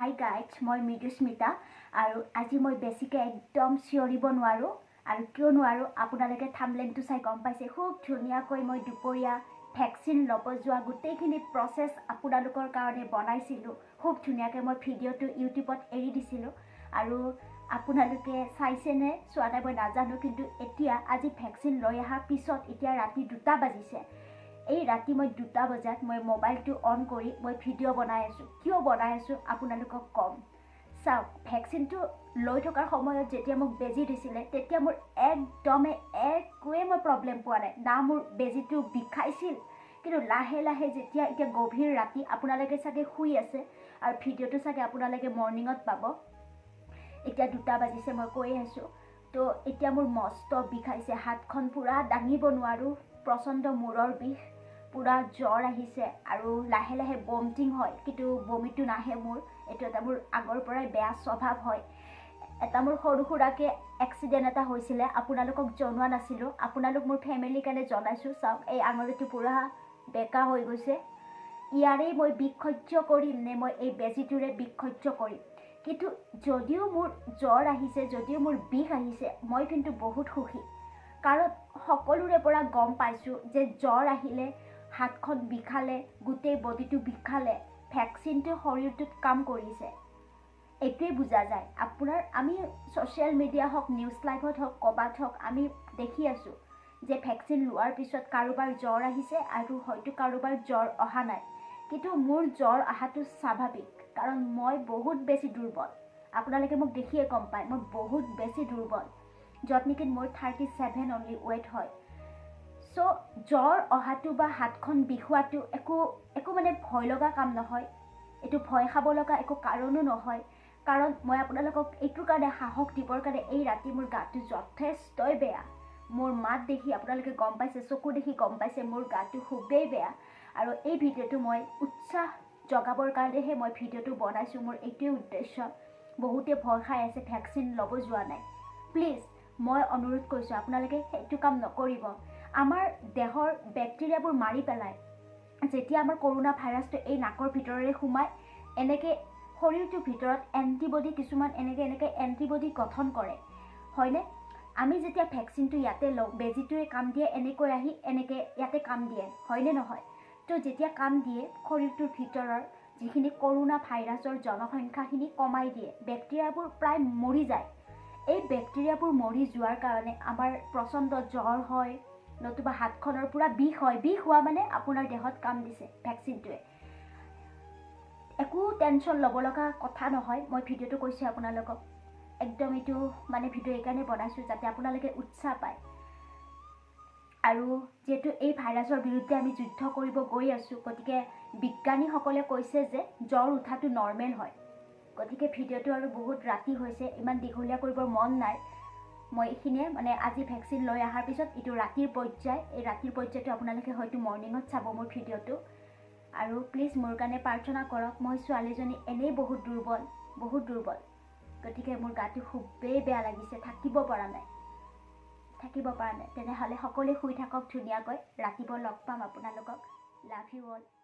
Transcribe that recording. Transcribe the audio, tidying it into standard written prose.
Hi guys, মই মৃদুস্মিতা আৰু আজি মই বেছিকৈ একদম চিঞৰিব নোৱাৰোঁ। আৰু কিয় নোৱাৰোঁ আপোনালোকে থাম্বনেইলটো চাই গম পাইছে। খুব ধুনীয়াকৈ মই দুপৰীয়া ভেকচিন ল'ব যোৱা গোটেইখিনি প্ৰচেছ আপোনালোকৰ কাৰণে বনাইছিলোঁ। খুব ধুনীয়াকৈ মই ভিডিঅ'টো ইউটিউবত এৰি দিছিলোঁ আৰু আপোনালোকে চাইছেনে চোৱা নাই মই নাজানো, কিন্তু এতিয়া আজি ভেকচিন লৈ অহাৰ পিছত এতিয়া ৰাতি 2টা বাজিছে। এই ৰাতি মই 2টা বজাত মই মোবাইলটো অন কৰি মই ভিডিঅ' বনাই আছোঁ। কিয় বনাই আছোঁ আপোনালোকক ক'ম। চাওক, ভেকচিনটো লৈ থকাৰ সময়ত যেতিয়া মোক বেজী দিছিলে তেতিয়া মোৰ একদমেই একোৱে মই প্ৰব্লেম পোৱা নাই, না মোৰ বেজীটো বিষাইছিল। কিন্তু লাহে লাহে যেতিয়া এতিয়া গভীৰ ৰাতি, আপোনালোকে চাগে শুই আছে আৰু ভিডিঅ'টো চাগে আপোনালোকে মৰ্ণিঙত পাব। এতিয়া 2টা বাজিছে, মই কৈয়ে আছোঁ। তো এতিয়া মোৰ মস্ত বিষাইছে, হাতখন পূৰা দাঙিব নোৱাৰোঁ, প্ৰচণ্ড মূৰৰ বিষ, পূৰা জ্বৰ আহিছে আৰু লাহে লাহে বমিটিং হয়, কিন্তু বমিটো নাহে মোৰ। এইটো এটা মোৰ আগৰ পৰাই বেয়া স্বভাৱ হয়। এটা মোৰ সৰু সুৰাকৈ এক্সিডেণ্ট এটা হৈছিলে, আপোনালোকক জনোৱা নাছিলোঁ, আপোনালোক মোৰ ফেমিলিৰ কাৰণে জনাইছোঁ। চাওক, এই আঙুলিটো পূৰা বেকা হৈ গৈছে। ইয়াৰেই মই বিষ সহ্য কৰিম নে মই এই বেজীটোৰে বিষ সহ্য কৰিম? কিন্তু যদিও মোৰ জ্বৰ আহিছে, যদিও মোৰ বিষ আহিছে, মই কিন্তু বহুত সুখী। কাৰণ সকলোৰে পৰা গম পাইছোঁ যে জ্বৰ আহিলে, হাতখন বিষালে, গোটেই বডিটো বিষালে ভেকচিনটো শৰীৰটোত কাম কৰিছে, এইটোৱেই বুজা যায়। আপোনাৰ আমি ছ'চিয়েল মিডিয়া হওক, নিউজ লাইভত হওক, ক'ৰবাত হওক, আমি দেখি আছোঁ যে ভেকচিন লোৱাৰ পিছত কাৰোবাৰ জ্বৰ আহিছে আৰু হয়তো কাৰোবাৰ জ্বৰ অহা নাই। কিন্তু মোৰ জ্বৰ অহাটো স্বাভাৱিক, কাৰণ মই বহুত বেছি দুৰ্বল। আপোনালোকে মোক দেখিয়ে গম পায় মই বহুত বেছি দুৰ্বল, য'ত নেকি মোৰ 37 অনলি ৱেইট হয়। চ' জ্বৰ অহাটো বা হাতখন বিষোৱাটো একো একো মানে ভয় লগা কাম নহয়, এইটো ভয় খাব লগা একো কাৰণো নহয়। কাৰণ মই আপোনালোকক এইটোৰ কাৰণে সাহস দিবৰ কাৰণে এই ৰাতি মোৰ গাটো যথেষ্টই বেয়া। মোৰ মাত দেখি আপোনালোকে গম পাইছে, চকু দেখি গম পাইছে মোৰ গাটো খুবেই বেয়া। আৰু এই ভিডিঅ'টো মই উৎসাহ জগাবৰ কাৰণেহে মই ভিডিঅ'টো বনাইছোঁ, মোৰ এইটোৱেই উদ্দেশ্য। বহুতে ভয় খাই আছে, ভেকচিন ল'ব যোৱা নাই। প্লিজ মই অনুৰোধ কৰিছোঁ, আপোনালোকে সেইটো কাম নকৰিব। আমাৰ দেহৰ বেক্টেৰিয়াবোৰ মাৰি পেলায়। যেতিয়া আমাৰ কৰোণা ভাইৰাছটো এই নাকৰ ভিতৰেৰে সোমায়, এনেকৈ শৰীৰটোৰ ভিতৰত এণ্টিবডি কিছুমান এনেকৈ এনেকৈ এণ্টিবডি গঠন কৰে, হয়নে? আমি যেতিয়া ভেকচিনটো ইয়াতে লওঁ, বেজীটোৱে কাম দিয়ে, এনেকৈ আহি এনেকৈ ইয়াতে কাম দিয়ে, হয়নে নহয়? তো যেতিয়া কাম দিয়ে, শৰীৰটোৰ ভিতৰৰ যিখিনি কৰোণা ভাইৰাছৰ জনসংখ্যাখিনি কমাই দিয়ে, বেক্টেৰিয়াবোৰ প্ৰায় মৰি যায়। এই বেক্টেৰিয়াবোৰ মৰি যোৱাৰ কাৰণে আমাৰ প্ৰচণ্ড জ্বৰ হয়, নতুবা হাতখনৰ পূৰা বিষ হয়। বিষ হোৱা মানে আপোনাৰ দেহত কাম দিছে ভেকচিনটোৱে। একো টেনশ্যন ল'ব লগা কথা নহয়। মই ভিডিঅ'টো কৈছোঁ আপোনালোকক, একদম এইটো মানে ভিডিঅ' এইকাৰণে বনাইছোঁ যাতে আপোনালোকে উৎসাহ পায়। আৰু যিহেতু এই ভাইৰাছৰ বিৰুদ্ধে আমি যুদ্ধ কৰিব গৈ আছোঁ, গতিকে বিজ্ঞানীসকলে কৈছে যে জ্বৰ উঠাটো নৰ্মেল হয়। গতিকে ভিডিঅ'টো আৰু বহুত ৰাতি হৈছে, ইমান দীঘলীয়া কৰিবৰ মন নাই। মই এইখিনিয়ে মানে আজি ভেকচিন লৈ অহাৰ পিছত এইটো ৰাতিৰ পৰ্যায়, এই ৰাতিৰ পৰ্যায়টো আপোনালোকে হয়তো মৰ্ণিঙত চাব মোৰ ভিডিঅ'টো। আৰু প্লিজ মোৰ কাৰণে প্ৰাৰ্থনা কৰক, মই ছোৱালীজনী এনেই বহুত দুৰ্বল, বহুত দুৰ্বল। গতিকে মোৰ গাটো খুবেই বেয়া লাগিছে, থাকিব পৰা নাই, থাকিব পৰা নাই। তেনেহ'লে সকলোৱে শুই থাকক ধুনীয়াকৈ, ৰাতিপুৱা লগ পাম আপোনালোকক। Love you all.